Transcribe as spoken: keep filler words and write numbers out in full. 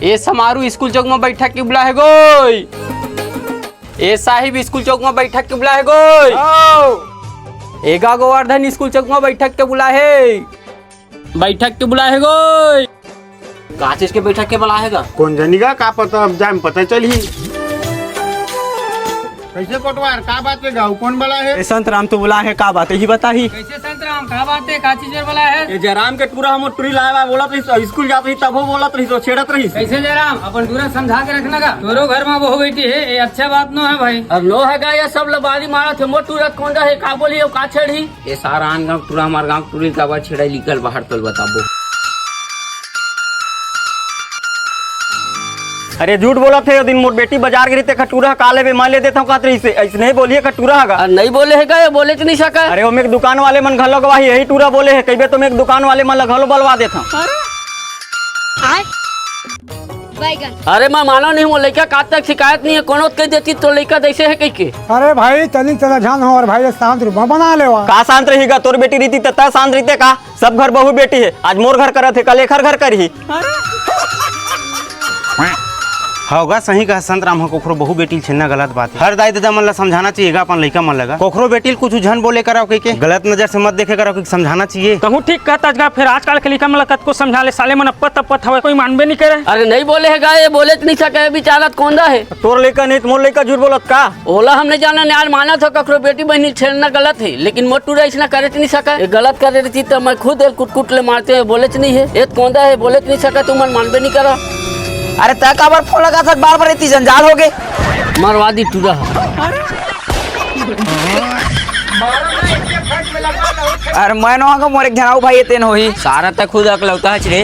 ए Samaru, school चौक म बैठक के बुलाए हे गोय। ए साहिब, स्कूल चौक म बैठक के बुलाए हे गोय। ए गा गोवर्धन, स्कूल चौक म बैठक के बुलाए हे। बैठक के बुलाए हे गोय। का चीज के बैठक के बुलाए हे गा? कोन जनी गा, का पता, अब जाए म पता चलही। कइसे कोटवार, का बात हे गा? कोन बुलाए हे? ए संतराम तो बुलाए हे, का बात हे, इही बताही। कइसे संतराम, का बात हे, का चीज बर बुलाए हे? ए जयराम के टूरा हमर टूरी लाए ला बोलत रहिस, अउ स्कूल जात रहिस तभो बोलत रहिस, अउ छेड़त रहिस। कइसे जयराम, अपन टूरा समझा के रखना गा। तोरो घर म बहू बेटी हे, ए अच्छा बात नो हे भाई। अब नो हे गा, ए सब लबारी मारत हे, मोर टूरा कोन हे, का बोलही अउ का छेड़ही? ए सारा आन गाँव टूरा हमर गाँव टूरी काबर छेड़े निकल बाहर तोल बताबो। अरे झूठ बोलत हे, ओ दिन मोर बेटी बाजार गे रहिस तेखर टूरा ह का लेबे, मैं ले देथंव कहत रहिस हे। अइसने ही बोलही एखर टूरा ह गा। अरे नइ बोले हे गा, ए बोलेच नइ सकय। अरे ओमे के दुकान वाले मन घलो गवाही, यही टूरा बोले हे, कहिबे तो मैं के दुकान वाले मन ल घलो बलवा देथंव। बैगन। अरे मैं मानव नहीं हूँ, लइका का तक शिकायत नहीं हे, कोनो कहि देतिस तोर लइका तइसे हे कहिके। अरे भाई, तनी तला झन हो, अउ भाई शांत रूप म बना लेवा। का शांत रही गा, तोर बेटी रहितिस त तैं शांत रहितेस का? सब घर बहू बेटी हे, आज मोर घर करत हे, कल एखर घर करही। हव गा, सही कहा संतराम ह, कोखरो बहू बेटी ल छेड़ना गलत बात हे। हर दाई ददा मन ला समझाना चाहिए गा अपन लइका मन ला गा। कोखरो बेटी ल कुछु झन बोले करव कहिके, गलत नजर से मत देखे करव कहिके समझाना चाहिए। तहूँ ठीक कहत हस गा, फेर आजकल के लइका मन ला कतको समझा ले, साले मन अप्पत अप्पत हवय, कोई मानबे नइ करे। अरे नइ बोले हे गा, ए बोलेच नइ सकय, बिचारा कोंदा हे। तोर लइका नहीं त मोर लइका झूठ बोलत का? ओला हम नइ जानन यार, मानत हंव कखरो बेटी बहिनी छेड़ना गलत हे, लेकिन मोर टूरा अइसना करेच नइ सकय। ए गलत करे रहितिस त मैं खुद एला कुट-कुट ले मारतेंव, ए बोलेच नइ हे। ए कोंदा हे, बोलेच नइ सकय, तुमन मानबे नइ करव। अरे तैं काबर फोन लगाथस बार-बार, एती जंजाल होगे। मरवा दिस टूरा ह। अरे मैं नोहंव गा, मोर एक झन अउ भाई हे तेन होही। सारा तैं खुद अकलौता हस रे।